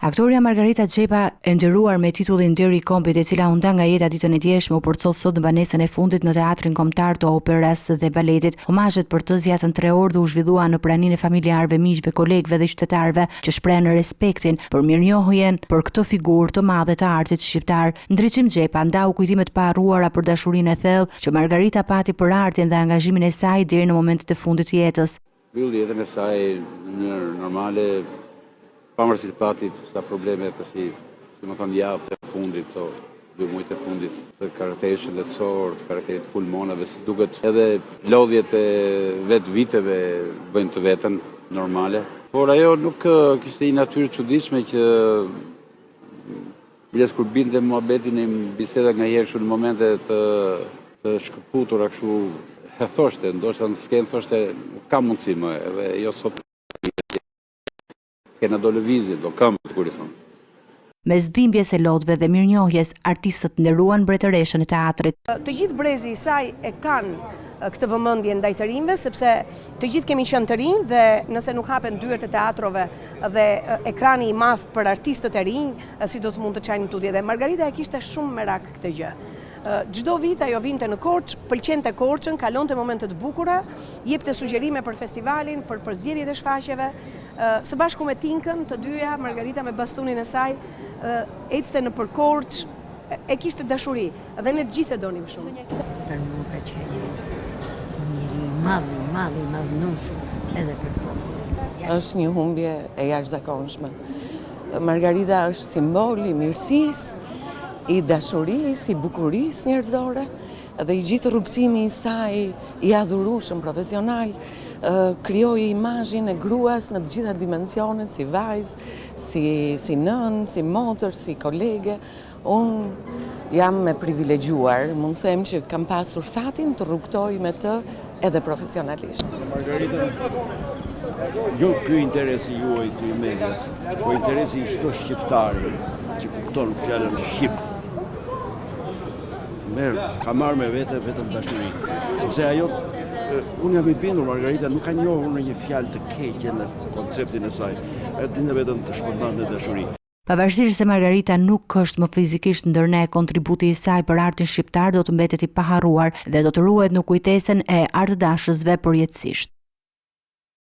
Aktorja Margarita Xhepa, e nderuar me titullin Nderi i Kombit, e cila u nda nga jeta ditën e djeshme, u përcoll sot në banesën e fundit në Teatrin Kombëtar të Operas dhe Baletit. Homazhet për të zgjatën tre orë dhe u zhvilluan në praninë e familjarëve, miqve, kolegëve dhe qytetarëve që shprehën respektin për mirënjohjen për këtë figurë të madhe të artit shqiptar. Ndriçim Xhepa ndau kujtime të paharruara për dashurinë e thellë që Margarita pati për artin dhe angazhimin e saj deri në momentet e fundit të jetës. Mbylli jetën e saj në mënyrë normale, pavarësisht pati sa probleme të si, si me thënë, javët e fundit, to dy muajt e fundit, të karakterit shëndetësor, të karakterit të pulmonave, si duket edhe lodhjet e vetë viteve bëjnë të veten normale. Por ajo nuk kishte një natyrë të çuditshme që Biles kur binte muhabeti në biseda nganjëherë kështu në momente të të shkëputura kështu e thoshte, ndoshta në skenë thoshte nuk ka mundësi më, edhe jo sot kena do lëvizje, do këmbë, kur i thonë. Mes dhimbjes e lotëve dhe mirënjohjes, artistët nderuan mbretëreshën e teatrit. Të gjithë brezi i saj e kanë këtë vëmendje ndaj të rinjve, sepse të gjithë kemi qenë të rinj dhe nëse nuk hapen dyert e teatrove dhe ekrani i madh për artistët e rinj, si do të mund të çajnë tutje. Dhe Margarita e kishte shumë merak këtë gjë. Çdo vit ajo vinte në Korçë, pëlqente Korçën, kalonte momente të bukura, jepte sugjerime për festivalin, për përzgjedhjet e shfaqjeve. Së bashku me Tinkën, të dyja, Margarita me bastunin e saj, ecte nëpër Korçë, e kishte dashuri dhe ne të gjithë e donim shumë. Për mua ka qenë një njeri i madh, i madh, i madhnueshëm edhe për popullin. Është një humbje e jashtëzakonshme. Margarita është simbol i mirësisë, i dashurisë, i bukurisë njerëzore dhe i gjithë rrugëtimi i saj i adhurueshëm profesional krijoi imazhin e gruas në të gjitha dimensionet, si vajzë, si si nënë, si motër, si kolege. Unë jam e privilegjuar, mund të them që kam pasur fatin të rrugëtoj me të edhe profesionalisht. Margarita, jo ky interesi juaj të i medias, po interesi i çdo shqiptari që kupton fjalën shqip, merr, ka marrë me vete vetëm dashuri. Sepse ajo, unë jam i bindur, Margarita nuk ka njohur ndonjë fjalë të keqe në konceptin e saj. Ajo dinte vetëm të shpërndante dashuri. Pavarësisht se Margarita nuk është më fizikisht ndër ne, kontributi i saj për artin shqiptar do të mbetet i paharruar dhe do të ruhet në kujtesën e artdashësve përjetësisht.